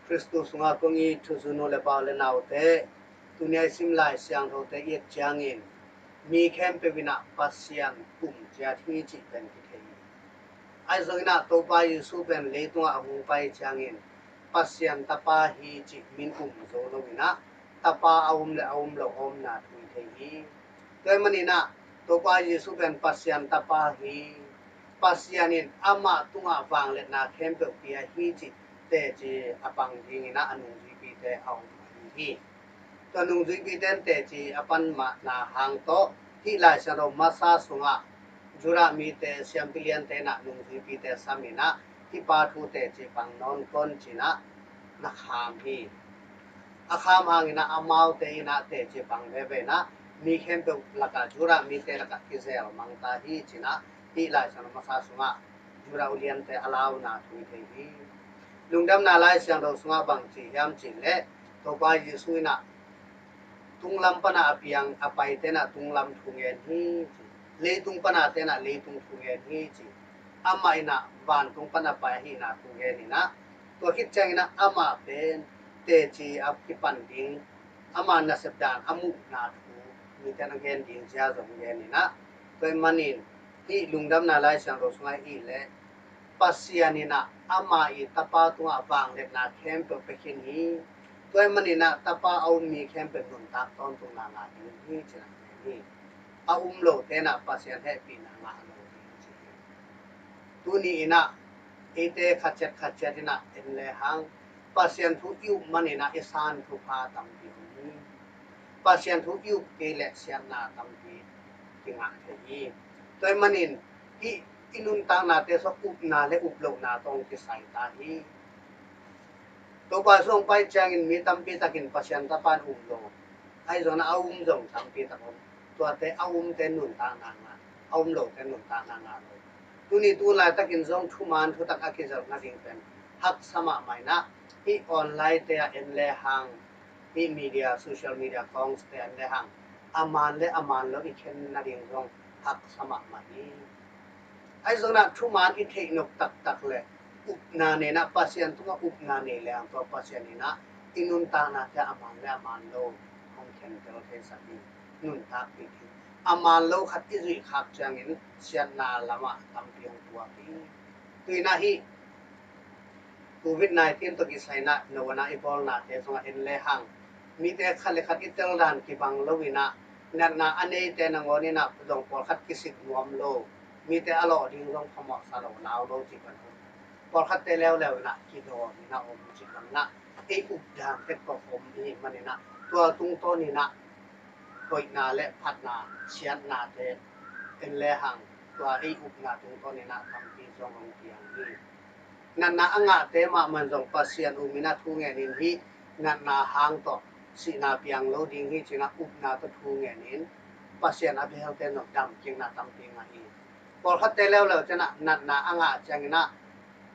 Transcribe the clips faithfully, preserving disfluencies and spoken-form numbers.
Khristu sungah kong it thuzui nu le pa u le naute, tuni a i sim Lai Siangthote i et ciangin mi khempeuh in ah Pasian um ciat hi cih pen kithei hi. Ahi zongin ah Topa Jesu pen leitungah a hong pai ciangin Pasian Tapa hi cih min um zo lo in ah, Tapa a um le a um lo a omna thu i thei hi. Tua ahih manin ah Topa Jesu pen Pasian Tapa hi. Pasian in amah tungah vangliatna khempeuh pia hi cih teci a pang dingin ah a nungzuipite a om ahi hi. Tua nungzuipite in teci a pan mahna hang tawh hih Lai Siangtho masa sungah Judah mite siampi liante in ah nungzuipite sam in ah hih pa thu teci pang nawn kei un ci-in ah na kham hi. A kham hangin ah amaute in ah teci pang veve in ah mi khempeuh lakah Judah mite lakah kizel mang ta hi ci-in ah hih Lai Siangtho masa sungah Judah uliante a launa thu i thei hi. Lungdamna Lai Siangtho sungah bang ci hiam cih leh Topa Jesu in ah tunglam pan a piang a paite in ah tunglam thu ngen hi ci. Leitung pan a te in ah leitung thu ngen hi ci. Amah in ah vantung pan a pai ahihna thu ngen in ah, tua khit ciangin ah amah pen teci a kipan ding, ama nasep dan a muhna thu mite in a gen ding zia zong ngen in ah, tua ahih manin hih Lungdamna Lai Siangtho sungah i et leh Pasian in ah ama i Tapa tungah vangliatna khempeuh pia khin hi. Tua ahih manin ah Tapa a um mi khempeuh nuntak tawntungna ngah ding hi ci-in ah ngen hi. A um lote in ah Pasian hehpihna ngah lo ding ci hi. Tuni in ah eite khatciat khatciat in ah en lehang Pasian thu i up manin ah i san thupha tampi om hi. Pasian thu i up kei leh siatna tampi kingah thei hi. Tua ahih manin hih i nuntaknate sungah upna le up lohna tawh kisai ta hi. Topa Jesu hong pai ciangin mi tampi takin Pasian Tapa in um lo, ahi zongin ah a um zong tampi tak om. Tuate a umte nuntakna ngah, a um lote nuntakna ngah lo. Tuni tu laitakin zong thuman thutak a kizelh nading pen haksa mahmah in ah hih online te ah en lehang, hih media, social media kawngte ah en lehang a man le a man lo i khen nading zong haksa mahmah hi. Ahi zongin ah thuman i theih nop taktak le upna nei in ah Pasian tungah upna nei lehang tua Pasian in ah i nuntaknate ah a man le a man lo hong khentel theisak hi. Nuntakpih hi. A man lo khat i zuih khak ciangin siatna lamah tampi hong puak hi. Tu in ah hih Covid nineteen tawh kisai in ah nona i bawlnate sungah en lehang mite khat le khat i tel dan kibang lo in ah, natna a neite nangawn in ah zong pawlkhat kisik nuam lo, mite a lawh ding zong phamawhsa lo, lau lo cih bang om. Pawlkhatte leuleu in ah kidawn in ah om cih bang in ah ei up dan tek tawh om i hih manin ah tua tungtawn in ah hoihna le phatna, siatnate en lehang tua ei upna tungtawn in ah tampi zong hong piang hi. Natna a ngahte mahmah in zong Pasian um in ah thu ngen in, hih natna hang tawh sihna piang lo ding hi ci-in ah upna tawh thu ngen in Pasian a belte in zong damkikna tampi ngah hi. Pawlkhatte leuleu ciangin ah natna a ngah ciangin ah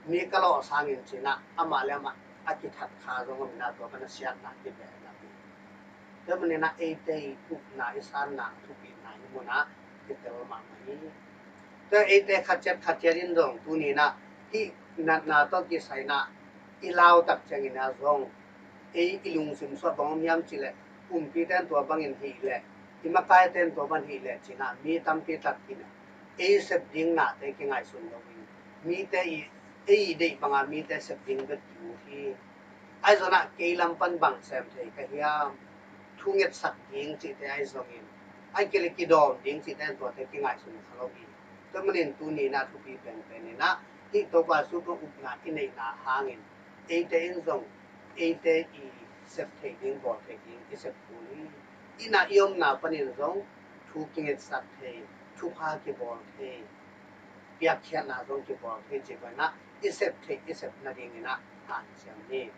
mi ka lawh sangin ci-in ah amah le amah a kithat kha zong om in ah tua pan a siatna kibeh lo hi. Tua manin ah eite i upna, i sanna, thupina i mun ah kitel mahmah hi. Tua eite khatciat khatciat in zong tuni in ah hih natna tawh kisai in ah i lau tak ciangin ah zong ei i lungsim sungah bang om hiam cih leh, kumpite in tua bangin hih leh, i makaite in tua bang hih leh ci-in ah mi tampi tak in ah ei sep ding nate kingaihsun lo in, mite i, ei i deih banga mite sep ding bek ki ut hi. Ahi zongin ah kei lam pan bang sem thei ka hiam, thu ngetsak ding cihte ahi zongin, ahih kei leh kidawm ding cihte in tuate kingaihsun kha lo hi. Tua manin tuni in ah thupi penpen in ah hih Topa Jesu tawh upna i neihna hangin eite in zong eite i sep theih ding, bawl theih ding i sep kul hi. Inn ah i omna panin zong thu kingetsak thei, thupha kibawl thei, piakkhiatna zong kibawl thei cih bang in ah i sep theih, i sep nadingin ah hanciam hi.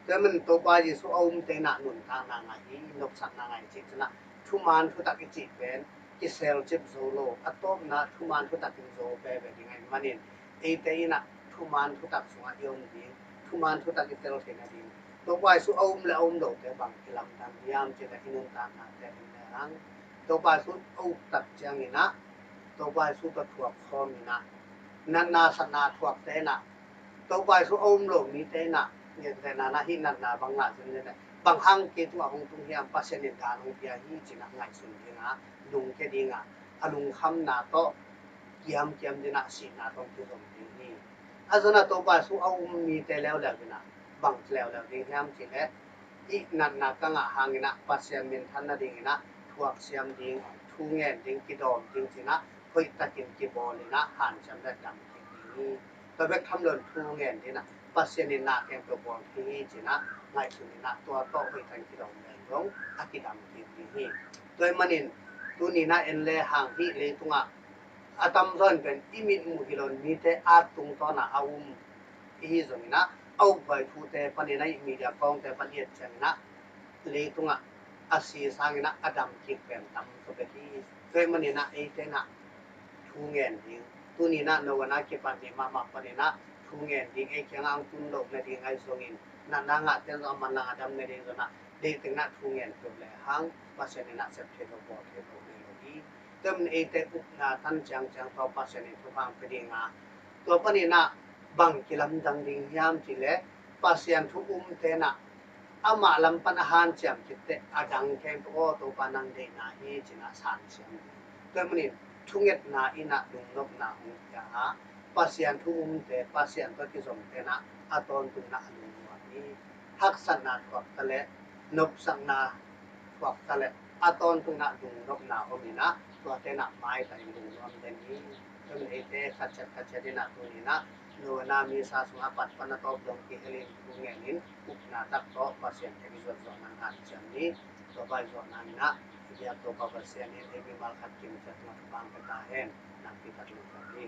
Tua ahih manin Topa Jesu a umte in ah nuntakna ngah hi, nopsakna ngah hi cih ciangin ah thuman thutak i cih pen kiselcip zo lo, a tawpna thuman thutak in zo veve ding ahih manin eite in ah thuman thutak sungah i om ding, thuman thutak i tel theih nading, Topa Jesu a um le a um lote bang i lamdang hiam cih leh i nuntaknate en lehang Topa Jesu a uk tak ciangin ah Topa Jesu tawh thuak khawm in ah, natna satna thuakte in ah, Topa Jesu a um lo mite in ah Gentehna-in ah hih natna bang ngah zenzen leh bang hang kei tungah hong tung hiam, Pasian in dan hong pia hi ci-in ah ngaihsun ding a, lungkia ding a, a lungkhamna tawh kiamkiam ding a, sihna tawh kizom ding hi. A zon ah Topa Jesu a um mite leuleu in ah bang ci leuleu ding hiam cih leh, hih natna ka ngah hangin ah Pasian minthan nadingin ah thuaksiam ding, thu ngen ding, kidawm ding ci-in ah hoihtakin kibawl in ah hanciam leh dam kik ding hi. Tua bek tham loin thu ngen ding ah Pasian in na khempeuh bawl thei hi ci-in ah ngaihsun in ah tua tawh hoihtakin kidawm leng zong a kidam kik ding hi. Tua ahih manin tuni-in ah en lehang hih leitungah a tamzaw in pen i mit muh hi loin mite at tungtawn a a um i hi zongin ah, a ukhuai thute panin ah, i media kawngte pan i et ciangin ah leitungah a si sangin ah a dam kik pen tam zaw bek hi. Tua ahih manin ah eite in ah thu ngen ding, tuni-in ah novena kipat ni mahmah panin ah thu ngen ding, ei kiangah hong tun loh nading ahi zongin, natna ngahte in zong a manlang a dam nading zong ah deihtakin ah thu ngen peuh lehang Pasian in ah sep thei lo, bawl thei lo nei lo hi. Tua ahih manin eite upna tan ciangciang tawh Pasian in thupha hong pia ding a, tua panin ah bang kilamdang ding hiam cih leh, Pasian thu umte in ah amah lam pan a hanciam khit teh a dang khempeuh aw Topa nang deihna hi ci-in ah sanciam ding. Tua ahih manin thungetna in ah lungnopna hong pia a, Pasian thu umte, Pasian tawh kizomte in ah a tawntung in ah a lungnuam hi. Haksatna thuak ta leh, nopsakna thuak ta leh a tawntung in ah lungnopna om in ah tuate in ah maitai in lungnuam den hi. Tua ahih manin eite khatciat khatciat in ah tuni-in ah novena misa sungah a pat pan a tawp dong kihel in thu ngen in upna tak tawh Pasian teng i zuat zawh nang hanciam ni. Tua bang i zuat nang in ah i biak Topa Pasian in ei mimal khat kimciat tungah thupha hong pia ta hen. Nakpi tak lungdam hi.